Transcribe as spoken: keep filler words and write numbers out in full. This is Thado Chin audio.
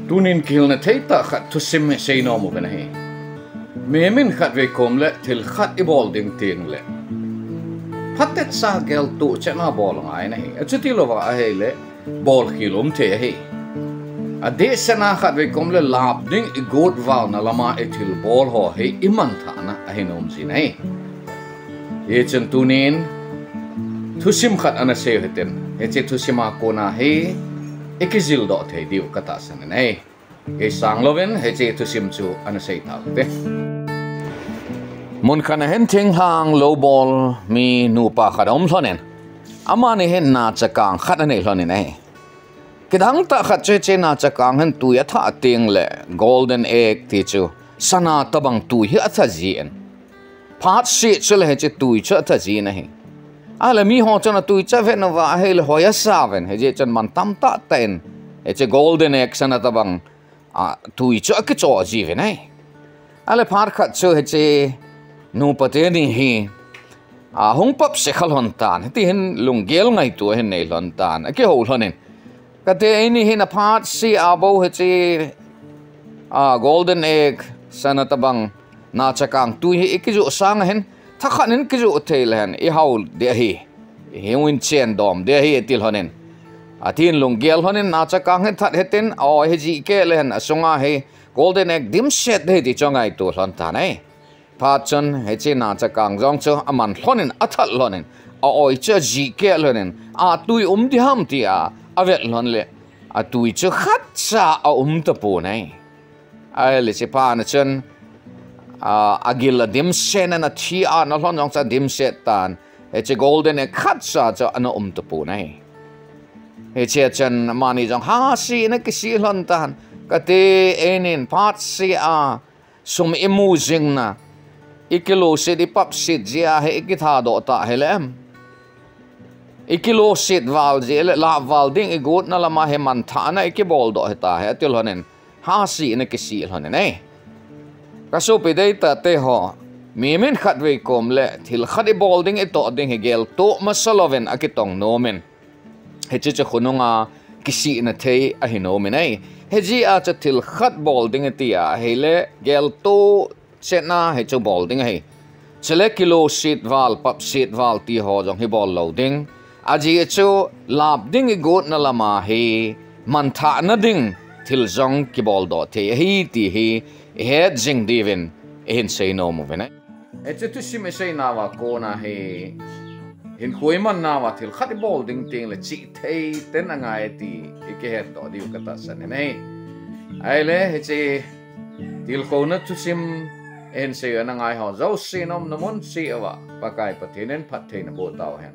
Tunin kihilna thei tah khat thusim hi seinom uvin ahi. Mihem in khatvei kom le thil khat ibol ding teng le phatecha geltoh chetna bol angai ahi. Achuti louva ahile bolkhel um thei ahi. Adehset a khatvei kom le lap ding igot valna lama ithil bol ho hi imanthahna ahi nom jin ahi. Hichun tunin thusim khat ana sei u hitin, hiche thusim a kona hi ikijil doh thei diu katahsan in ahi. Kei sang louvin hiche thusim chu ana sei tau hite. Mun khat a hin thinglhang lou bol mi nupa khat aum lhon in, amani hin nachakang khat anei lhon in ahi. Kidang tah khat chu hiche nachakang hin tui athah teng le golden egg ti chu sana tobang tui hi atha jin, phat seh chule hiche tui chu atha jin ahi. Ahile miho chun atui chu avet uva ahile hoi asa uvin, hijeh chun man tamtah tah in hiche golden egg sana tobang a tui chu akichoh jiuvin ahi. Ahile phat khat chu hiche nupa teni hi ahung papse kha lhon tan, hiti hin lunggel ngaito ahin nei lhon tan, akihou lhon in, kati eini hin aphat seh a bou hiche golden egg sana tobang nachakang tui hi ikijoh sang ahin, thakhat in kijoh thei le hen ihao ding ahi, ihung in chen dom ding ahi ati lhon in, atin lunggel lhon in nachakang hi that hitin, a-oi hi jih keh le hen asunga hi golden egg dimset ding ahi ti chu angaito lhon tan ahi. Phat chun hiche nachakang jong chu aman lhon in athat lhon in, a-oi chu ajih keh lhon in, atui um ding ham tia avet lhon le atui chu khatcha aum tapon ahi. Ahile hiche phat na chun agil adimset in, athi ana lhon jong chu adimset tan, hiche golden egg khatcha chu ana um tapon ahi. Hichea chun amani jong hahsa in akisih lhon tan, kati einin phat seh a sum imu jingna, ikiloset ipapset jeh a hi ikithadoh tah hile em, ikiloset val jeh le lap val ding igotna lama hi manthahna ikibol doh hita hi ati lhon in, hahsa in akisih lhon in ahi. Kasopi deitah teho, mihem in khatvei kom le thil khat ibol ding itoh ding hi geltoh masa louvin akitong nom in, hiche chu khonunga kisihna thei ahi nom in ahi. Hijeh a chu thil khat bol ding iti ahile geltoh chetna hichu bol ding ahi. Chule kiloset val, papset val tiho jong hi bol lou ding. Ajeh chu lap ding igotna lama hi manthahna ding thil jong kibol doh thei ahi ti hi ihet jing diuvin ihin seinom uvin ahi. Hiche thusim iseinauva kona hi hinkho imannauva thil khat ibol ding teng le chihthei ten angai ti ikihetdoh diu katahsan in ahi. Ahile hiche tilkhouna thusim ihin sei u ana ngaiho jouse nomna mun cheh uva Pakai Pathen in phattheina boh tauhen.